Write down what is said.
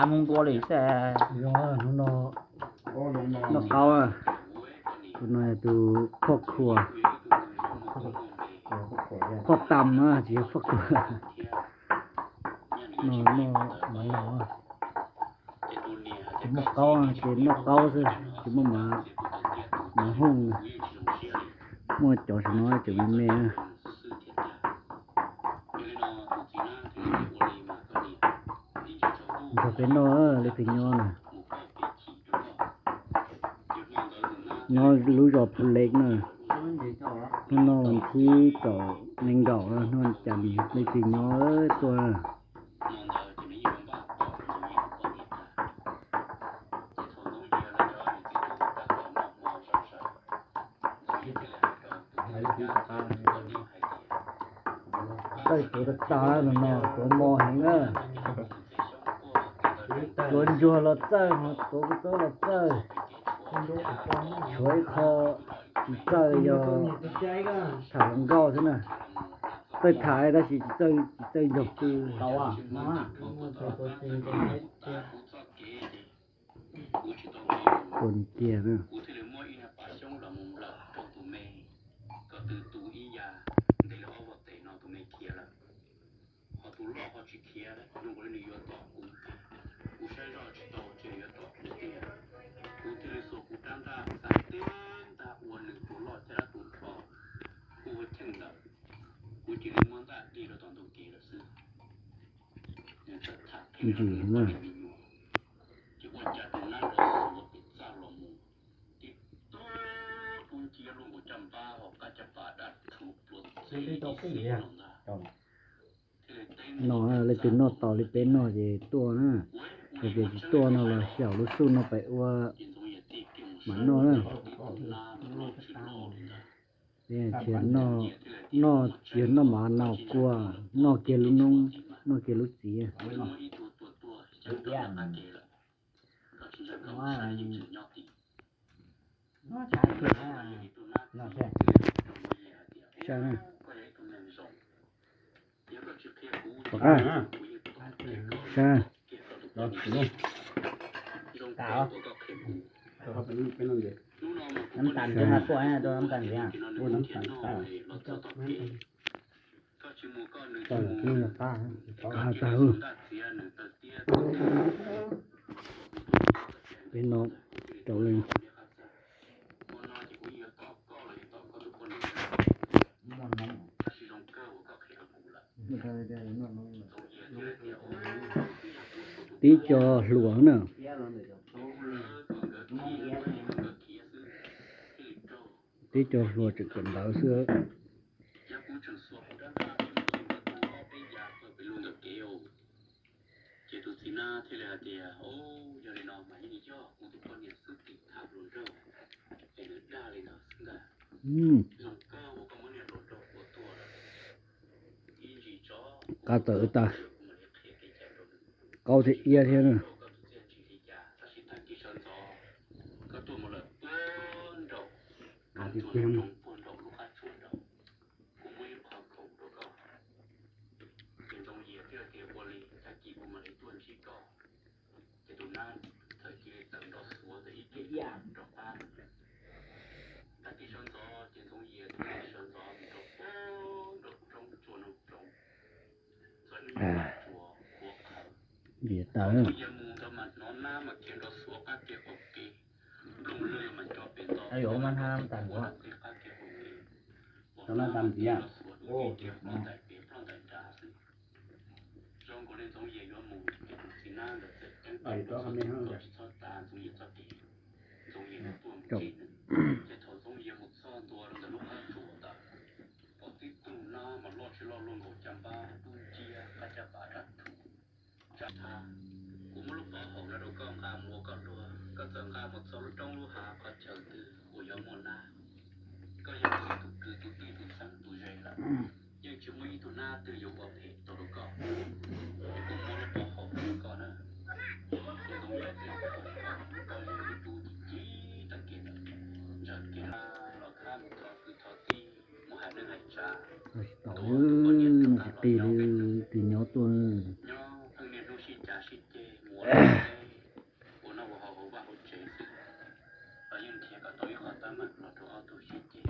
Av mus npua li xwb. Hnub no noj qaub, tus no yog tus phoj khuas, phoj tam na tsis yog phoj khuas. No noj mav nau, tsis muaj qaub ces noj qaub xwb, tsis muaj mav, mav hooj na. Muaj cov saum no tseem me me na. Nrog peb noj leej twg nyob na. Nyob lub zos Phu Lek na. Hnub no vas thib kaum nees nkaum, hnub cas leej twg nyob tuaj. Txawj tuav tag tag no, no tuav mos heev na. Tuav ntsuag los txawj, tuav kua txob los txawj. Tshuav ib qho tsis txawj yog tham hluas nkauj xwb na. Txawj tham tab sis tsis txawj, tsis txawj ntsoog twg. Tua kiag na. Ntsis na. No leej twg noj tos li peb noj ces tuaj na. Yog tias tsis tuaj no los xyaum lub xub no pem ua mam noj na. Noj, noj tsis yog noj mav noj kua, noj kiag lub noob, noj kiag lub txiv. Saib na. Tom qab, saib na. Nab tas nti, nab tas nti. Qab tag. Peb no rau leej. Tib co hluas na. Tib co hluas tseem kawm ntawv xwb. Ces tus txiv nab thiaj li hais tias, o, yog li no mas yeej yog kuv tus poj niam xwb tim thaj hluas nraug es nws dag li ntawd xwb ntag. Zoo kawg uas koj muab niag hluas nraug tua tuag lawm. Ib ntsis tso, qab tawm tas, qaub thiab iab thiab na. Koj tus txiaj ntsig li cas, tab sis tag kis sawv ntxov koj tuaj mus lawm puag nraum, puag nraum lub qab tsuas nraud, kuv muab ib qho khoom rau koj. Ces Ntxoov Yias thiaj tias, ua li, tag kis kuv mam li tuaj ntsib koj. Ces tus nab txawm cia li tawm nrov xuav ntawm ib ke rov qab. Tag kis sawv ntxov ces Ntxoog Yias thiaj li sawv ntxov mus rau puag nraum roob tsua noog roov, txog ib lub qab tsuas qhuav qhawv. Ntxoog Yias mus ntawd mas hnov nab mas khiav nrov xuav qab ke qaum kev, nplooj lwg mas nco pem ntxov, qab ke qaum kev, hnov nab mas khiav nrov xuav dub nciab ploj ntais pem ploj ntais nrad xwb. Zoo nkaus li Ntxoov Yias yuav mus ces tus txiv nab ntawd txawm ceeb toom rau Ntxoov Yias txoj kev, Ntxoov Yias tuaj mus tsev. Ces thaum Ntxoov Yias mus txog ntua rau ntawm lub qab tsuas ntawd, pom tib tug nab mas loj tsis loj luaj nkaus caj npab dub nciab, qab caj pas daj rhuv, tsam thab. Kuv muab lub pob haum no rau koj nqa mus ua koj duab, koj txawm nqa mus txog lub roob lub hav qhov chaw twg uas yuav muaj nab, koj yog kuv ib tug kwv tus tij tus xeeb tus ze lawm, yeej tsis muaj ib tug nab twg yuav ua phem tau rau koj. Kuv muab lub pob haum no rau koj na. Ces Ntxoov Yias thiaj li haum pob haum rau koj, yog ib tug tib tag kev ntawd, ntsaws kev los khab mus thov kwv thov tij, mus hais neej hais tsav, tsis qi li, twg nyob tuaj. Nyob pheej niaj hnub sib cav sib ceg mus ua noj ua haus hauv vaj hauv tsev xwb, los yeej nrhiav kom tau ib qho teeb meem los rau ob tug sib ceg.